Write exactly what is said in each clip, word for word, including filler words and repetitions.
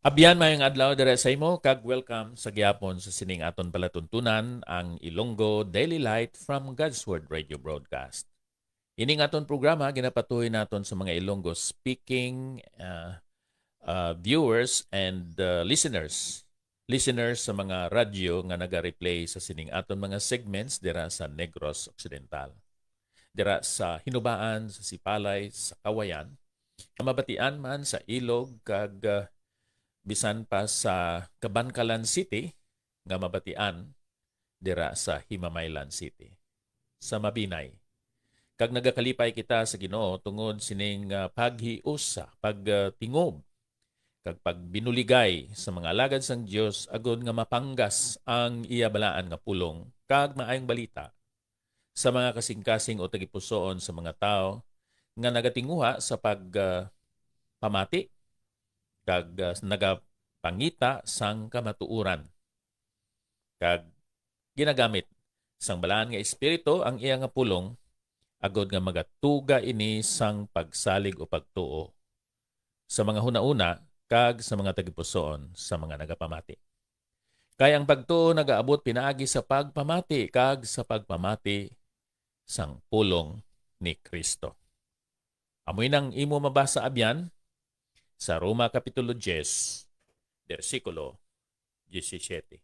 Abyan, mayong adlaw dira sa imo, kag welcome sa gihapon sa sining aton palatuntunan, ang Ilonggo Daily Light from God's Word Radio Broadcast. Ining aton programa ginapatuhoy naton sa mga Ilonggo speaking, ah, ah, viewers and, ah, listeners. Listeners sa mga radyo nga naga-replay sa sining aton mga segments dira sa Negros Occidental, dira sa Hinubaan, sa Sipalay, sa Kawayan, nga mabatian man sa Ilog kag, ah, bisan pa sa Kabankalan City nga mabatian dira sa Himamaylan City, sa Mabinay. Kag nagakalipay kita sa Ginoo tungod sining, ah, paghiusa, pagtingob, kag pagbinuligay sa mga alagad sang Dios agod nga mapanggas ang iya balaan nga pulong kag maayong balita sa mga kasingkasing o tagipusoon sa mga tawo nga nagatinguha sa pag, ah, pamati kag, ah, nagapangita sang kamatuoran, kag ginagamit sang Balaan nga Espiritu ang iya nga pulong agod nga magatuga ini sang pagsalig o pagtuo sa mga hunahuna kag sa mga tagipusoon sa mga nagapamati. Kay ang pagtuo nagaabot pinaagi sa pagpamati, kag sa pagpamati sang pulong ni Cristo. Amoy nang imo mabasa, abyan, sa Roma Kapitulo diyes, bersikulo diyesisiete.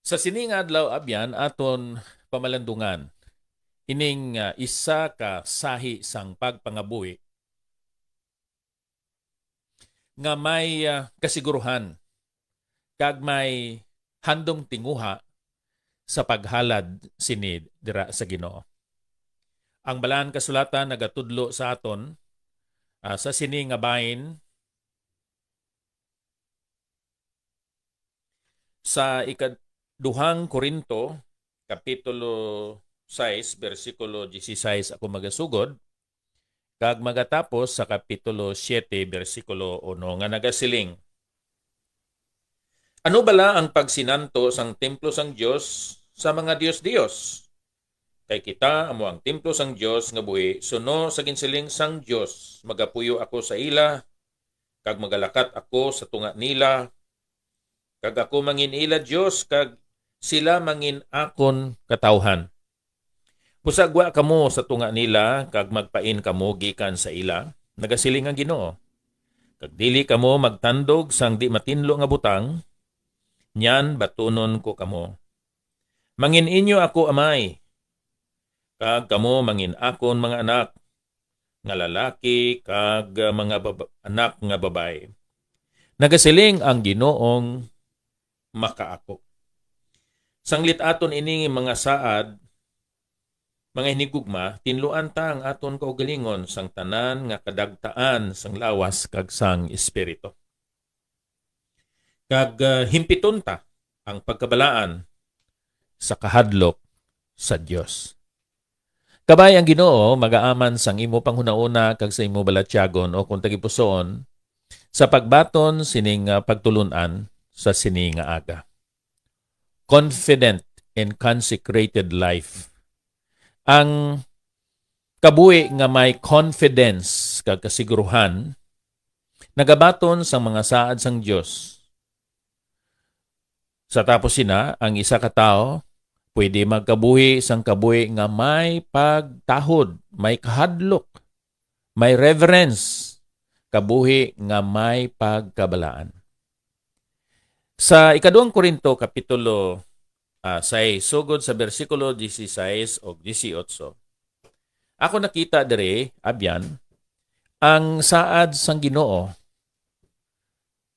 Sa sini nga adlaw, abyan, aton pamalandungan ining, ah, isa ka sahi sang pagpangabuhi nga may, ah, kasiguruhan kag may handom tinguha sa paghalad sini dira sa Ginoo. Ang Balaan Kasulatan nagatudlo sa aton, ah, sa sini nga bahin sa ikaduhang Corinto, Kapitulo sais, bersikulo diyesisais, ako magasugod, kag magatapos sa Kapitulo siete, bersikulo uno, nga nagasiling, "Ano bala ang pagsinanto sang templo sang Dios sa mga dios-dios? Kay kita amo ang templo sang Dios nga buhi, suno sa ginsiling sang Dios, 'Magapuyo ako sa ila, kag magalakat ako sa tunga nila, kag ako mangin-ila Dios, kag sila mangin akon katawuhan.' Busa gwa kamo sa tunga nila, kag magpain kamo gikan sa ila, nagasiling ang Ginoo. Kag dili kamo magtandog sang di matinlo nga butang, niyan batunon ko kamo. Mangin inyo ako amay, kag kamo mangin akon mga anak nga lalaki kag mga bab-, anak nga babayi, nagasiling ang Ginoong makaako." Sanglit aton ini mga saad, mga hinigugma, tinluan ta ang aton kaugalingon sang tanan nga kadagtaan sang lawas kag sang espiritu. Kag, ah, himpiton ta ang pagkabalaan sa kahadlok sa Dios. Kabay ang Ginoo magaaman sang imo panghunahuna kag sa imo balatyagon, o kon tagipusoon, sa pagbaton sining, ah, pagtulon-an sa sini nga aga. Confident and consecrated life. Ang kabuhi nga may confidence kag kasiguruhan nagabaton sang mga saad sang Dios. Sa tapos sina, ang isa ka tawo pwede magkabuhi sang kabuhi nga may pagtahod, may kahadlok, may reverence, kabuhi nga may pagkabalaan. Sa ikaduhang Corinto, Kapitulo, ah, sais, sugod sa bersikulo diyesisais o diyesiyotso, ako nakita diri, abyan, ang saad sang Ginoo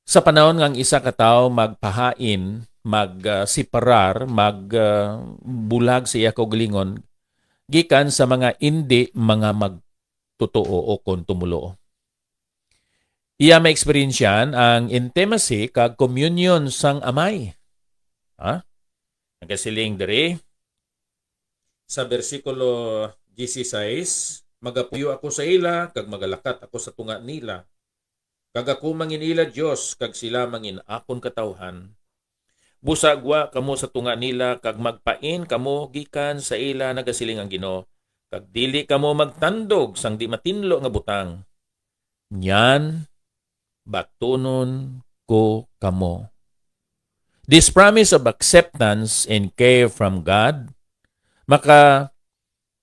sa panahon nga ang isa ka tawo magpahain, mag, ah, separar, mag, ah, bulag sa iya kaugalingon gikan sa mga indi mga magtutuo o kon tumoluo. Iya maeksperiensyahan ang intimacy kag communion sang Amay. Ha? Nagasiling diri sa bersikulo diyesisais, "Magapuyo ako sa ila, kag magalakat ako sa tunga nila. Kag ako mangin ila Dios, kag sila mangin akon katawuhan. Busa gwa kamo sa tunga nila, kag magpain kamo gikan sa ila," nagasiling ang Ginoo, "kag dili kamo magtandog sang di matinlo nga butang. Niyan, batunon ko kamo. This promise of acceptance and care from God maka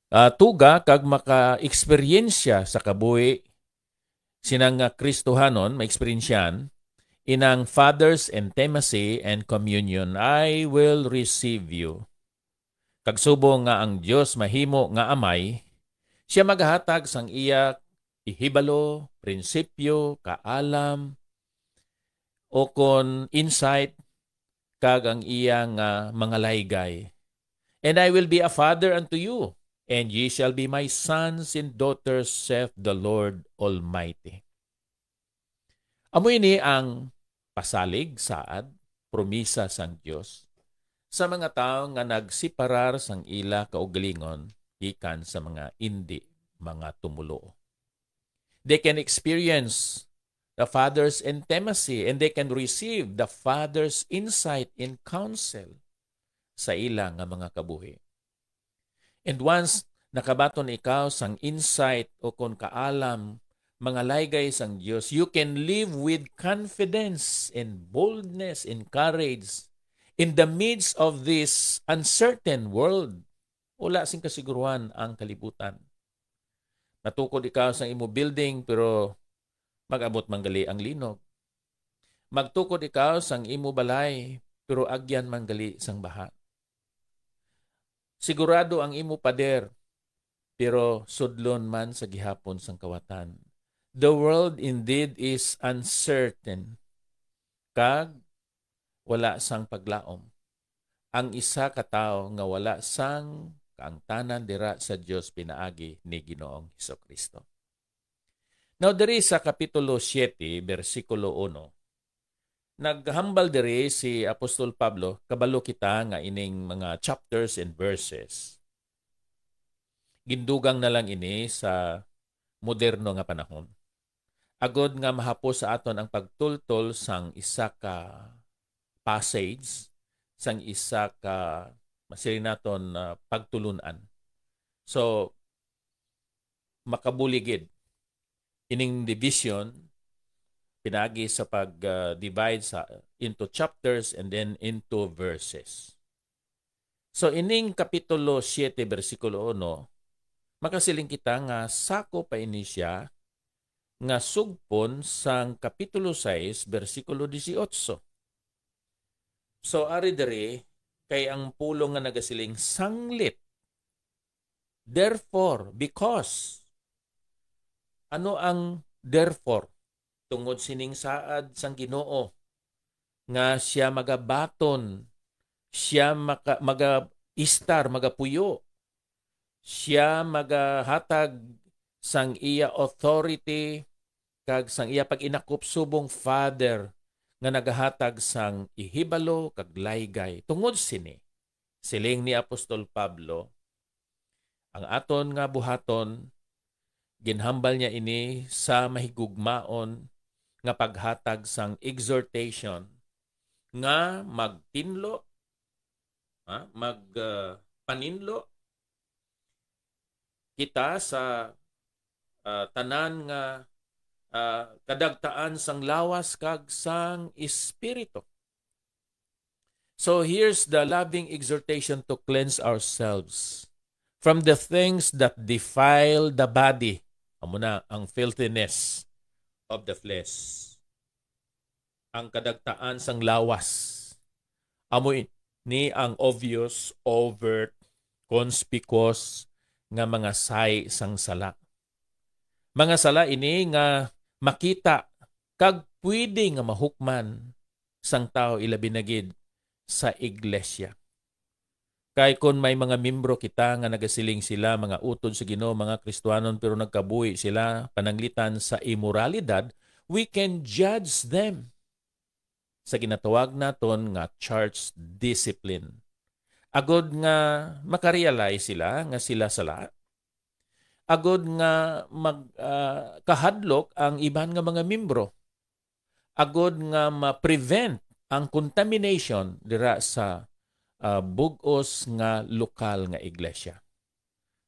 ah, tuga kag maka-eksperyensya sa kabuhi sina nga Kristohanon, maeksperiensyahan inang Father's intimacy and communion. "I will receive you." Kag subong nga ang Dios mahimo nga amay, siya magahatag sang iya ihibalo, prinsipyo, kaalam, o kon insight, kag ang iya nga mga laygay. "And I will be a father unto you, and ye shall be my sons and daughters, saith the Lord Almighty." Amo ini ang pasalig, saad, promisa sang Dios sa mga tawo nga nagseparar sang ila kaugalingon gikan sa mga indi mga tumoluo. They can experience the Father's intimacy, and they can receive the Father's insight and counsel sa ila nga mga kabuhi. And once nakabaton ikaw sang insight o kon kaalam, mga laygay sang Dios, you can live with confidence and boldness and courage in the midst of this uncertain world. Wala sing kasiguruhan ang kalibutan. Matukod ikaw sang imo building, pero mag-abot man gali ang linog. Magtukod ikaw sang imo balay, pero agyan man gali sang baha. Sigurado ang imo pader, pero sudlon man sa gihapon sang kawatan. The world indeed is uncertain, kag wala sang paglaom ang isa ka tawo nga wala sang kaangtanan dira sa Dios pinaagi ni Ginoong Jesu-Cristo. Now, diri sa Kapitulo siete, bersikulo uno, naghambal diri si Apostol Pablo, kabalo kita nga ining mga chapters and verses, gindugang na lang ini sa moderno nga panahon, agod nga mahapos sa aton ang pagtultol sang isa ka passage, sang isa ka, masiling naton, ah, pagtulun-an. So, makabulig gid ining division pinaagi sa pag, ah, divide sa, into chapters and then into verses. So, ining Kapitulo siete, bersikulo uno, makasiling kita nga sakop pa ini siya nga sugpon sang Kapitulo sais, bersikulo dieciocho. So, ari diri, kay ang pulong nga nagasiling, "Sanglit." Therefore, because. Ano ang therefore? Tungod sining saad sang Ginoo, nga siya magabaton, siya maka-, magaistar, magapuyo, siya magahatag sang iya authority kag sang iya pag-inakop subong father nga nagahatag sang ihibalo kag laygay. Tungod sini, siling ni Apostol Pablo, ang aton nga buhaton, ginhambal niya ini sa mahigugmaon nga paghatag sang exhortation nga magtinlo, ha, mag, ah, paninlo kita sa, ah, tanan nga, ah, kadagtaan sang lawas kag sang espiritu. So here's the loving exhortation to cleanse ourselves from the things that defile the body. Amo na ang filthiness of the flesh. Ang kadagtaan sang lawas. Amo ni ang obvious, overt, conspicuous nga mga sahi sang sala. Mga sala ini nga makita kag pwede nga mahukman sang tawo, ilabi na gid sa iglesia. Kay kon may mga membro kita nga nagasiling sila mga utod sa Ginoo, mga Kristiyanon, pero nagkabuhi sila pananglitan sa imoralidad, we can judge them sa ginatawag naton nga church discipline, agod nga makarealize sila nga sila sala, agod nga mag-, ah, kahadlok ang iban nga mga membro, agod nga ma-prevent ang contamination dira sa, ah, bug-os nga lokal nga iglesia.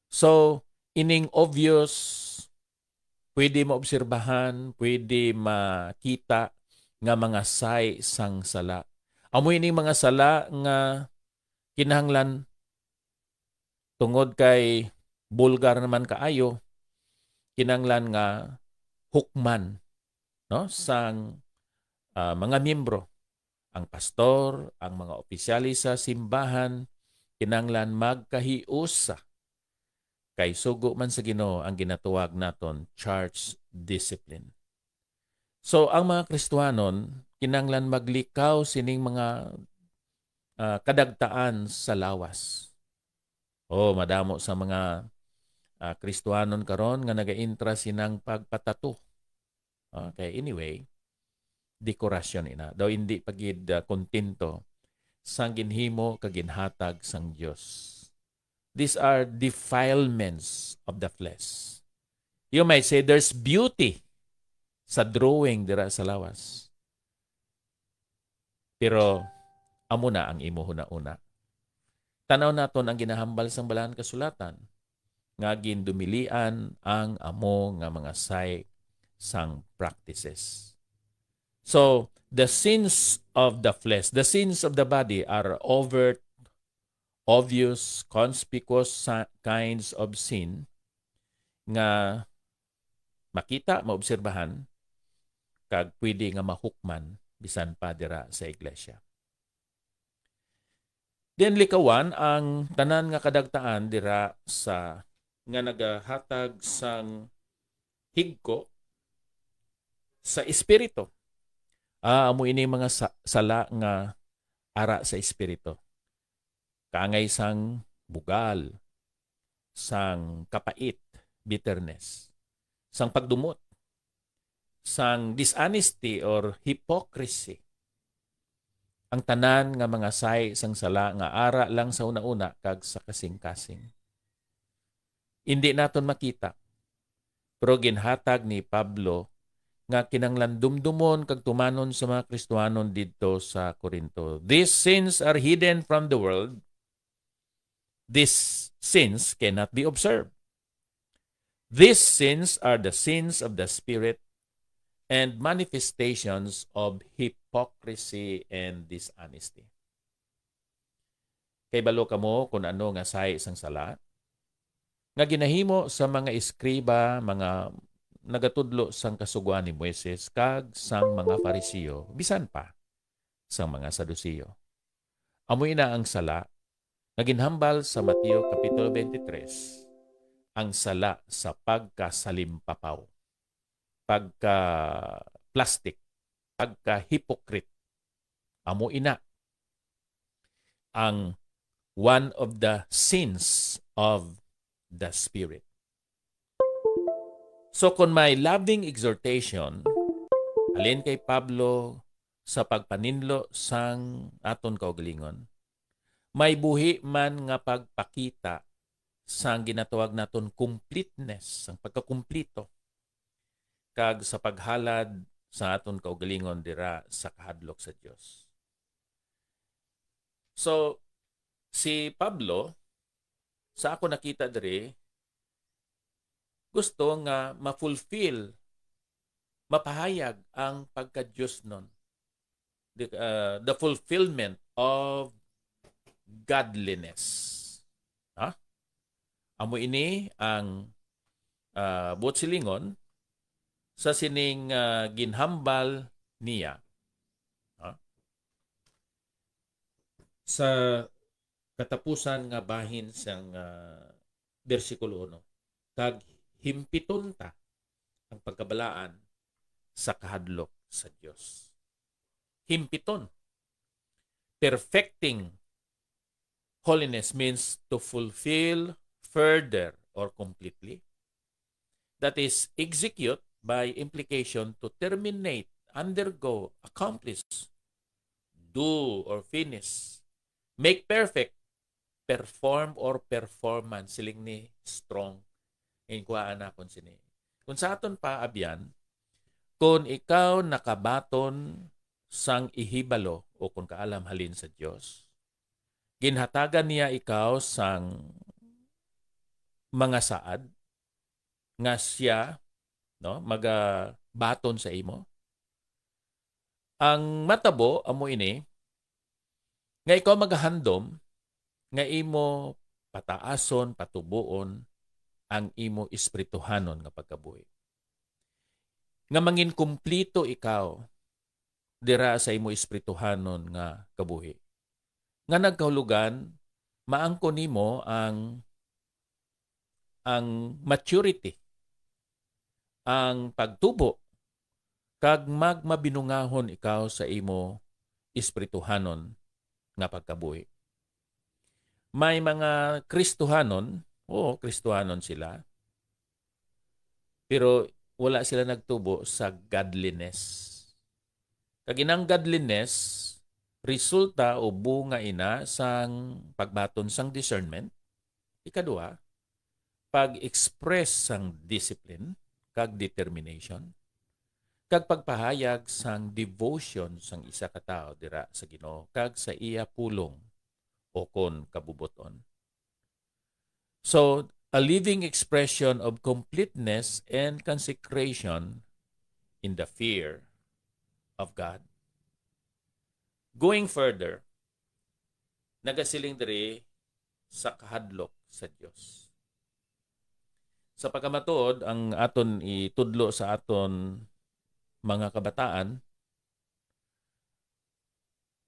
So, ining obvious, pwede maobserbahan, pwede makita nga mga sahi sang sala. Amo ini mga sala nga kinahanglan, tungod kay bulgar naman kaayo, kinahanglan nga hukman, no, sang, ah, mga miyembro. Ang pastor, ang mga opisyales sa simbahan, kinahanglan magkahiusa, kay sugo man sa Ginoo ang ginatawag naton church discipline. So, ang mga Kristiyanon kinahanglan maglikaw sining mga, ah, kadagtaan sa lawas. Oh, madamo sa mga, ah, Kristiyanon karon nga nagaintra sinang pagpatato. Okay, anyway, dekorasyon ina. Daw hindi pa gid, ah, kontento sang ginhimo kag ginhatag sang Dios. These are defilements of the flesh. You might say there's beauty sa drawing dira sa lawas. Pero amo na ang imo hunahuna. Tanaw naton ang ginahambal sang Balaang Kasulatan nga gindumilian ang amo nga mga sahi sang practices. So, the sins of the flesh, the sins of the body are overt, obvious, conspicuous sa-, kinds of sin nga makita, maobserbahan, kag pwede nga mahukman bisan pa dira sa iglesia. Then likawan ang tanan nga kadagtaan dira sa, nga nagahatag sang higko sa espiritu. Ah, amo ini mga sa-, sala nga ara sa espiritu. Kaangay sang bugal, sang kapait, bitterness, sang pagdumot, sang dishonesty or hypocrisy. Ang tanan nga mga sahi sang sala nga ara lang sa una-una kag sa kasing-kasing. Indi naton makita, pero ginhatag ni Pablo nga kinahanglan dumdumon kag tumanon sa mga Kristiyanon didto sa Corinto. These sins are hidden from the world. These sins cannot be observed. These sins are the sins of the spirit and manifestations of hypocrisy and dishonesty. Kay balo kamo kung ano nga sahi sang sala nga ginahimo sa mga eskriba, mga nagatudlo sang Kasugoan ni Moises, kag sang mga Fariseo, bisan pa sang mga Saduceo. Amo ina ang sala nga ginhambal sa Mateo Kapitulo twenty-three, ang sala sa pagkasalimpapaw, pagka-plastic, pagka-hypocrite. Amo ina ang one of the sins of the Spirit. So, kung may loving exhortation halin kay Pablo sa pagpaninlo sang aton kaugalingon, may buhi man nga pagpakita sang ginatawag naton completeness, sang pagkakumplito, kag sa paghalad sa aton kaugalingon dira sa kahadlok sa Dios. So, si Pablo, sa ako nakita diri, gusto nga ma-fulfill, mapahayag ang pagka-Diosnon. The, uh, the fulfillment of godliness. Ha? Amo ini ang, uh, buot silingon sa sining, uh, ginhambal niya. Ha? Sa katapusan nga bahin sang, ah, bersikulo uno, kag himpiton ta ang pagkabalaan sa kahadlok sa Dios. Himpiton. Perfecting holiness means to fulfill further or completely. That is, execute by implication, to terminate, undergo, accomplish, do or finish, make perfect, perform or performance, siling ni Strong. Inkuhaan nakon sini. Kung sa aton pa, abyan, kung ikaw nakabaton sang ihibalo o kung kaalam halin sa Dios, ginhatagan niya ikaw sang mga saad nga siya no, magabaton sa imo. Ang matabo amo ini, nga ikaw magahandom nga imo pataason, patuboon ang imo espirituhanon nga pagkabuhi. Nga mangin kumplito ikaw dira sa imo espirituhanon nga kabuhi. Nga nagkahulugan, maangkon nimo ang, ang maturity, ang pagtubo, kag magmabinungahon ikaw sa imo espirituhanon nga pagkabuhi. May mga Kristohanon, oo, Kristohanon sila, pero wala sila nagtubo sa godliness. Kag inang godliness, resulta o bunga ina sang pagbaton sang discernment. Ikaduha, pag-express sang discipline kag determination, kag pagpahayag sang devotion sang isa ka tawo dira sa Ginoo kag sa iya pulong o kon kabubuton. So, a living expression of completeness and consecration in the fear of God. Going further, nagasiling diri sa kahadlok sa Dios. Sa pagkamatuod, ang aton itudlo sa aton mga kabataan,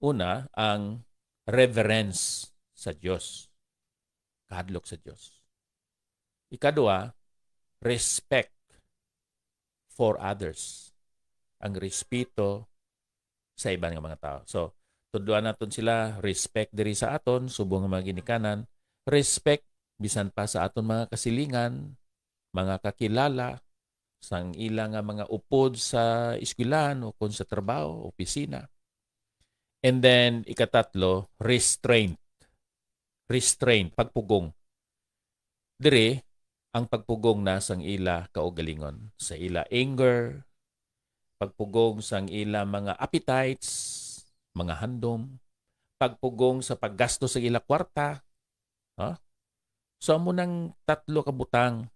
una, ang reverence sa Dios, kahadlok sa Dios. Ikadua, respect for others, ang respeto sa iban nga mga tawo. So, tudloan naton sila, respect diri sa aton, subong nga mga ginikanan, respect bisan pa sa aton mga kasilingan, mga kakilala, sang ila nga mga upod sa eskwelahan o kon sa trabaho, opisina. And then, ikatatlo, restraint. Restraint, pagpugong. Diri, ang pagpugong na sang ila kaugalingon, sa ila anger, pagpugong sang ila mga appetites, mga handom, pagpugong sa paggasto sa ila kwarta. Ha? So, amo nang tatlo ka butang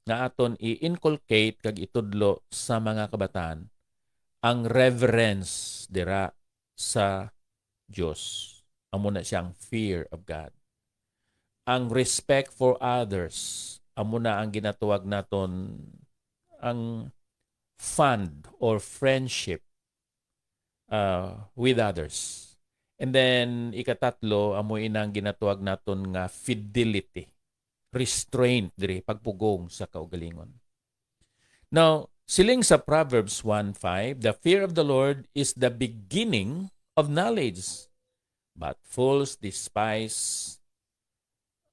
nga aton i-inculcate kag itudlo sa mga kabataan, ang reverence dira sa Dios. Amo na siyang fear of God. Ang respect for others, amo na ang ginatawag naton ang fond or friendship, uh, with others. And then, ikatatlo, amo inang ginatawag naton nga fidelity, restraint diri, pagpugong sa kaugalingon. Now, siling sa Proverbs one five, "The fear of the Lord is the beginning of knowledge, but fools despise,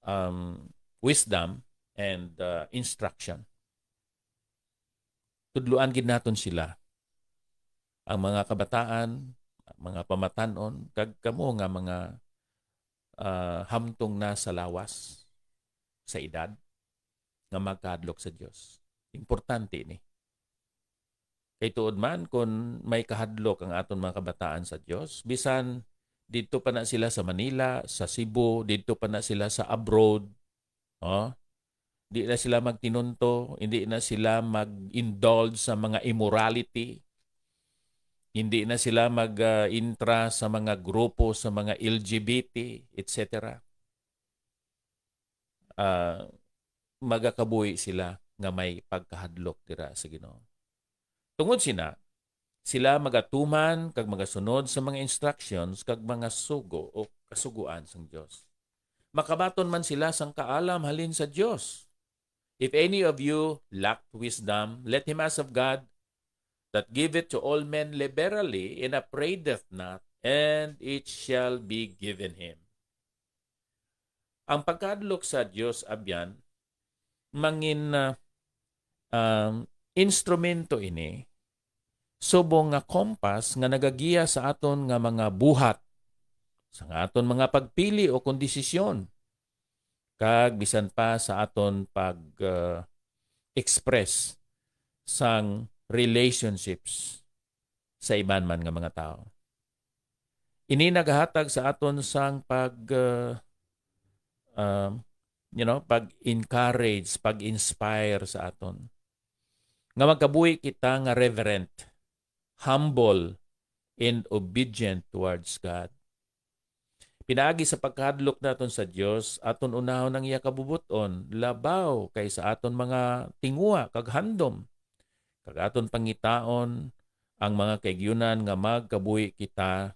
um, wisdom and, uh, instruction." Tudloan gid naton sila, ang mga kabataan, mga pamatan-on, kag kamo nga mga, ah, hamtong na sa lawas, sa edad, nga magkahadlok sa Dios. Importante ni. Kay tuod man, kun may kahadlok ang aton mga kabataan sa Dios, bisan didto pa na sila sa Manila, sa Cebu, didto pa na sila sa abroad, oh, di na sila magtinunto, hindi na sila mag-indulge sa mga immorality, hindi na sila mag, ah, intra sa mga grupo, sa mga L G B T, et cetera. Ah, magakabuhi sila nga may pagkahadlok dira sa Ginoo. Tungod sina, sila magatuman kag magasunod sa mga instructions kag mga sugo o kasugoan sang Dios. Makabaton man sila sang kaalam halin sa Dios. "If any of you lack wisdom, let him ask of God, that giveth to all men liberally, and upbraideth not, and it shall be given him." Ang pagkahadlok sa Dios, abyan, mangin, ah, um, instrumento ini subong nga kompas nga nagagiya sa aton nga mga buhat, sa nga aton mga pagpili o kon desisyon, kag bisan pa sa aton pag, ah, express sang relationships sa iban man nga mga tawo. Ini nagahatag sa aton sang pag, uh, um, you know, pag-encourage, pag-inspire sa aton. nga magkabuhi kita nga reverent, humble, and obedient towards God. Pinaagi sa pagkahadlok naton sa Dios, aton unahon ang iya kabubot-on labaw kay sa aton mga tinguha kag handom, kag aton pangitaon ang mga kaigyunan nga magkabuhi kita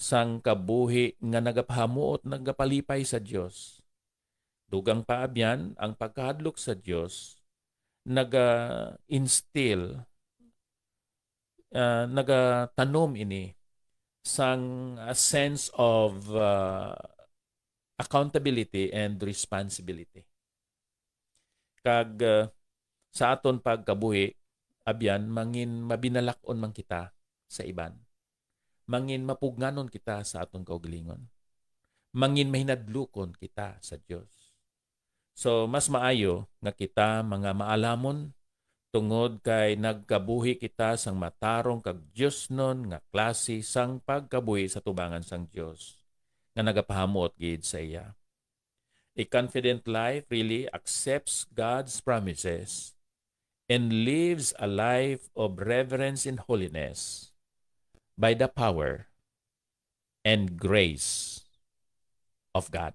sang kabuhi nga nagapahamuot, nagapalipay sa Dios. Dugang pa abyan, ang pagkahadlok sa Dios naga-instill, ah, nagatanom ini sang a sense of, ah, accountability and responsibility. Kag, ah, sa aton pagkabuhi, abyan, mangin mabinalak-on man kita sa iban. Mangin mapugnanon kita sa aton kaugalingon. Mangin mahinadlukon kita sa Dios. So, mas maayo nga kita mga maalamon, tungod kay nagkabuhi kita sang matarong kag diosnon nga klase sang pagkabuhi sa tubangan sang Dios, nga nagapahamuot gid sa iya. A confident life really accepts God's promises and lives a life of reverence and holiness by the power and grace of God.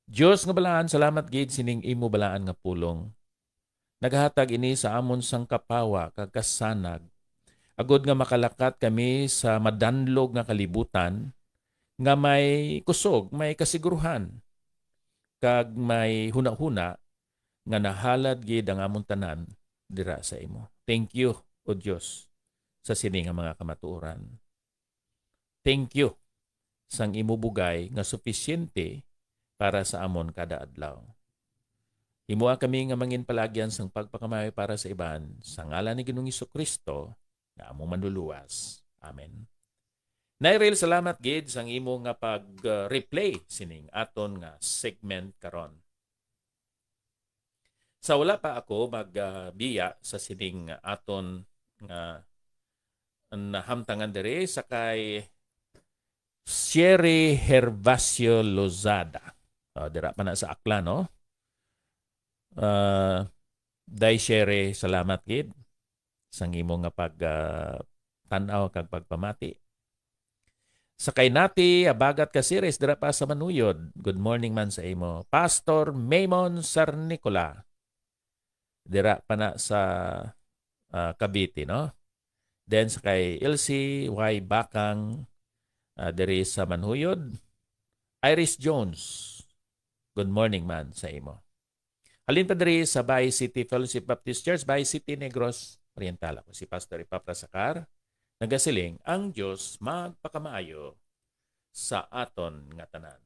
Dios nga balaan, salamat gid sining imo balaan nga pulong. Nagahatag ini sa amon sang kapawa kag kasanag, agod nga makalakat kami sa madanlog nga kalibutan nga may kusog, may kasiguruhan, kag may hunahuna nga nahalad gid ang amon tanan dira sa imo. Thank you, O Dios, sa sini nga mga kamatuoran. Thank you sang imo bugay nga sufisyente para sa amon kada adlaw. Himoa kami nga mangin palagyan sang pagpakamayo para sa iban, sa ngalan ni Ginoong Jesu-Cristo nga among Manluluwas. Amen. Nairil, salamat gid sang imo nga pag-replay sining aton nga segment karon. Sa wala pa ako magbiya sa sining aton nga nahamtangan diri, sa kay Sherry Herbacio Lozada. Ah, dira pa na sa Aklan, no? Ah, Day Sherry, salamat gid sang imo nga pag, ah, tan-aw kag pagpamati. Sa kay Nati Abagat Caceres, dira pa sa Manuyod. Good morning man sa imo. Pastor Maymon Sarnicola, dira pa na sa, ah, Cavite, no? Then sa kay Elsie Y Bakang, ah, diri sa Manuyod. Iris Jones, good morning man sa imo. Halin pa diri sa Bay City Fellowship Baptist Church, Bay City, Negros Oriental. Ako si Pastor Epafras Sacar, nagasiling, ang Dios magpakamaayo sa aton nga tanan.